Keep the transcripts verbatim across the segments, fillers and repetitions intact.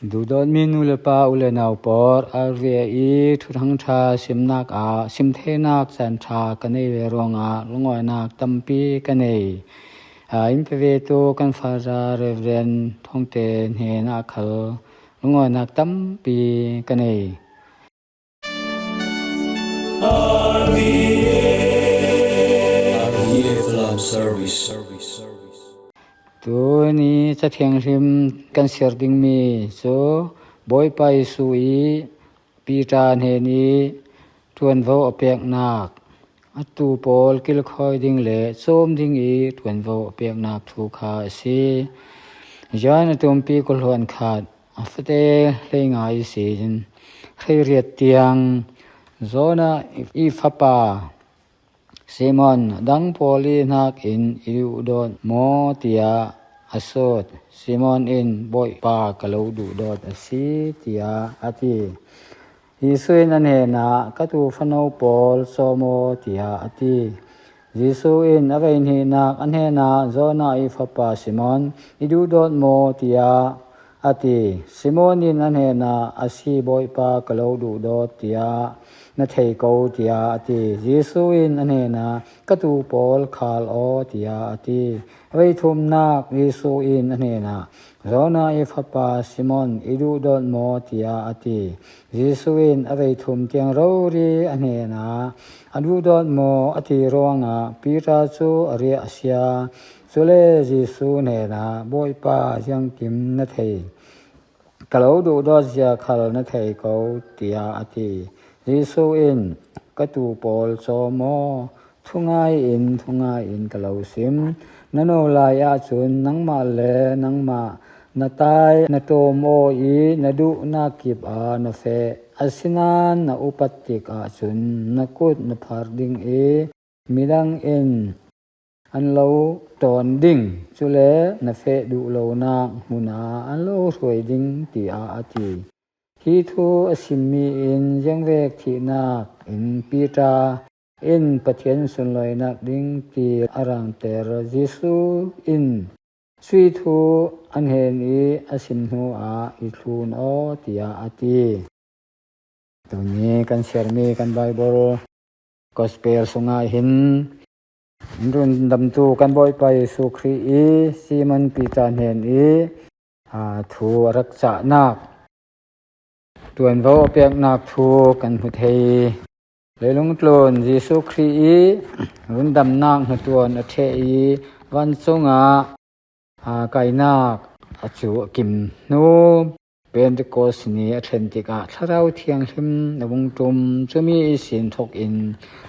Duhdawtmi nu le pa, u le nau pawl, R V A i thuthang ṭha simnak ah sim theinak caan ṭha ka nei ve ruangah lungawinak tampi ka nei. Aa, in pe vetu kan Father Reverend Thawngte hnenah khal lungawinak tampi ka nei. R V A Love Service. Tuni Cathianghlim kan siar dingmi cu Bawipa Jesuh i Peter hnen i ṭuanvo a peknak, atu pawl kilkhawi ding le cawm ding i ṭuanvo a peknak thu kha a si. Johan a tumpi kul hluan khat, a fate hleinga ihsin hleiriat tiang, Jonah i fapa Simon, dang pawl i hnakin i duhdawt maw, tiah a sut. Simon in, Bawipa, ka lo duhdawt a si, tiah a ti. Jesuh in a hnenah, ka tuufano pawl cawm aw, tiah a ti. Jesuh in a vei hnihnak a hnenah, Jonah i fapa Simon, i duhdawt maw, tiah a ti. Simon in a hnenah, a si, Bawipa, ka lo duhdawt, tiah na thei ko, tiah a ti. Jesuh in a hnenah, ka tuu pawl khal aw, tiah a ti. A vei thumnak Jesuh in a hnenah, Jonah i fapa Simon, i duhdawt maw, tiah a ti. Jesuh in a vei thum tiang rori a hnenah, a duhdawt maw, a ti ruangah Peter cu a riah a sia. Cule Jesuh hnenah, Bawipa, ziangkim na thei? Ka lo duhdawt zia khal na thei ko, tiah a ti. Jesuh in, ka tuu pawl cawm aw, thungai in, thungai in ka lo sim. Na no lai ahcun nangmah le nangmah na tai na ṭawm aw i na duhnak kip ah na feh. Asinain na upat tik ahcun na kut na phar ding i midang in an lo ṭawn ding, cule na feh duh lonak hmun ah an lo hruai ding, tiah a ti. Hi thu a simmi in ziangvek thihnak in Peter in Pathian sunlawinak ding ti a rangter. Jesuh in cuih thu a hnen i a sim hnu ah i thlun aw, tiah a ti. Tuni kan siarmi kan Baibal Gospel sungah hin in rundamtu kan Bawipa Jesuh Khrih i Simon Peter hnen i, aa, thu a rak cahnak, ṭuanvo a peknak thu kan hmu thei. Leilung tlun Jesuh Khrih i rundamnak hnaṭuan a ṭheh i vancung ah, aa, kainak a cu a kim hnu, Pentecost ni a thlen tikah Thlarau Thianghlim a vung ṭum. Cumi ihsin thawk in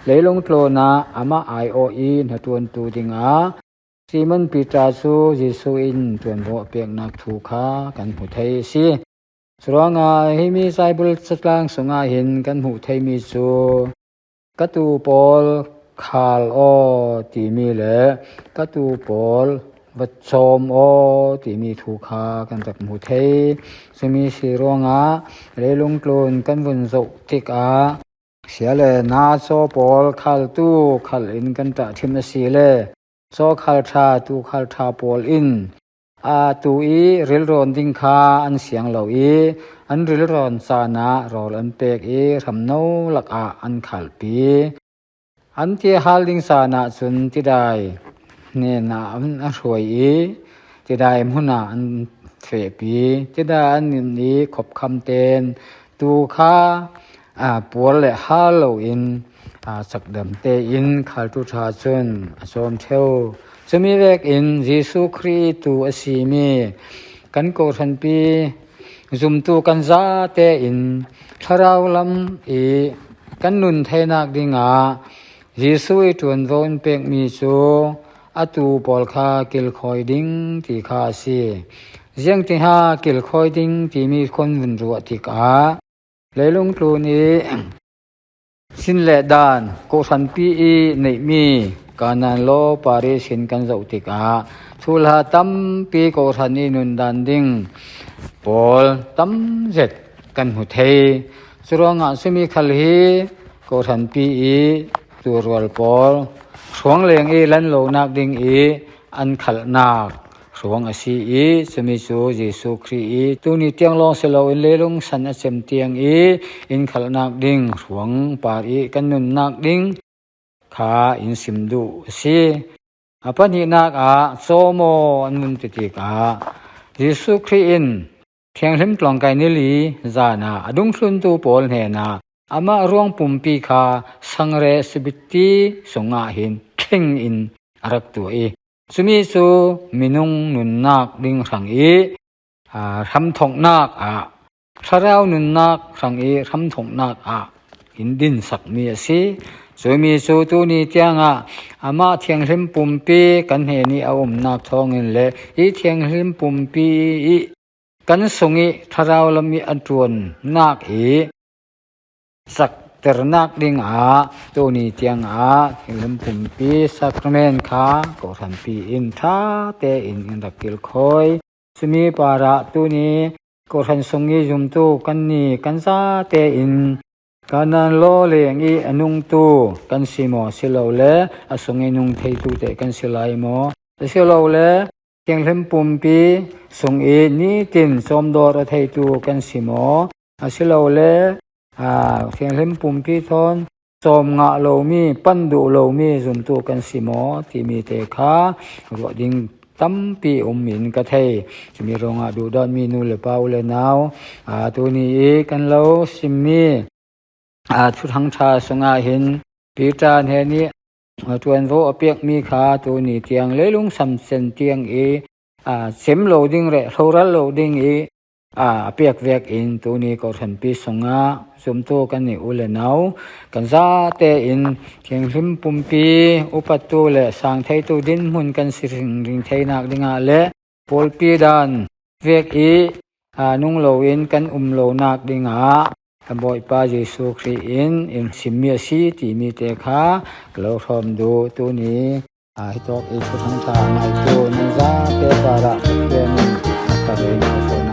leilung tlun ah amah aiawh i hnaṭuantu dingah Simon Peter cu Jesuh in ṭuanvo a peknak thu kha kan hmu thei a si. Curuangah himi Baibal catlang sungah hin kan hmuh theimi cu, ka tuu pawl khal aw timi le ka tuu pawl va cawm aw timi thu kha kan rak hmu thei. Cumi si ruangah leilung tlun kan vun zoh tikah sia le na caw pawl khaltu khal in kan ṭah ṭhim a si le, caw khal ṭha, tuu khal ṭha pawl in aa tuu i rilrawn ding kha an siang lo i, an rilrawn caan ah rawl an pek i hramno lakah an khalpi. An tirhal ding caan ahcun tidai hnenah an a hruai i, tidai hmun ah an fehpi. Tidai an in i khopkham tein tuu kha, aa, puar le hal loin, aa, cakdam tein khaltu ṭha cun a cawm ṭheu. Cumi vekin Jesuh Khrih tuu a simi kan kawhhranpi zumtu kan zate in thlarau lam i kan nun theinak dingah Jesuh i ṭuanvo in pekmi cu a tuu pawl kha kilkhawi ding ti kha a si. Ziangtinha kilkhawi ding timi khuan vun ruah tikah leilung tlun i sin le dan kawhhranpi i neihmi Kanaan law Paris hin kan zoh tikah thuhla tampi kawhhran i nundan ding pawl tam zet kan hmu thei. Curuangah cumi khal hi kawhhranpi i tuurual pawl hruang leng i lan lonak ding i an khalhnak hruang a si i, cumi cu Jesuh Khrih i tuni tiang lawng si loin leilung san a cem tiang i in khalhnak ding hruang par i kan nunnak ding kha in sim duh a si. A pahnihnak ah cawmaw an vun ti tikah Jesuh Khrih in thianghlim tlawngkai nili zan ah a dungthluntu pawl hnenah amah ruang pumpi kha sangreh sibiti sungah hin thleng in a rak tuah i, cumi cu minung nunnak ding hrang i, aa, hramthawknak ah, thlarau nunnak hrang i hramthawknak ah in dinsakmi a si. Cumi cu tuni tiangah amah thianghlim pumpi kan hnen i a umnak thawngin le i thianghlim pumpi i kan sung i thlarau lam i a ṭuannak i sakternak dingah tuni tiangah thianghlim pumpi sakrament kha kawhhranpi in ṭha tein in rak kilkhawi. Cumi parah tuni kawhhran sung i zumtu kanni kan zate in Kanaan lawleng i a nungtu kan si maw, asilole a sung i nung theitu te kan si lai maw? Asilole thianghlim pumpi sung i nitin cawmdawr a theitu kan si maw? Asilole, aa, thianghlim pumpi thawn cawm ngah lomi, pan duh lomi zumtu kan si maw timi te kha ruah ding tampi um in ka thei. Cumi ruangah duhdawtmi nu le pa, u le nau, aa, tuni i kan lo simmi, aa, Thuthang ṭha sungah hin Peter hnen i, aa, ṭuanvo a piakmi kha tuni tiang leilung san cem tiang i, aa, cem lo ding le hloral lo ding i, aa, a piak vekin tuni kawhhranpi sungah zumtu kan i, u le nau kan zate in thianghlim pumpi upattu le sang theitu dinhmun kan si hringhring theinak dingah le pawlpi dan vek i, aa, nung loin kan um lonak dingah kan Bawipa Jesuh Khrih in in simmi a si timi te kha ka lo hrawm duh. Tuni, aa, hitawk i Thuthang ṭha ngaitu nan zate parah Pathian in ka rei hna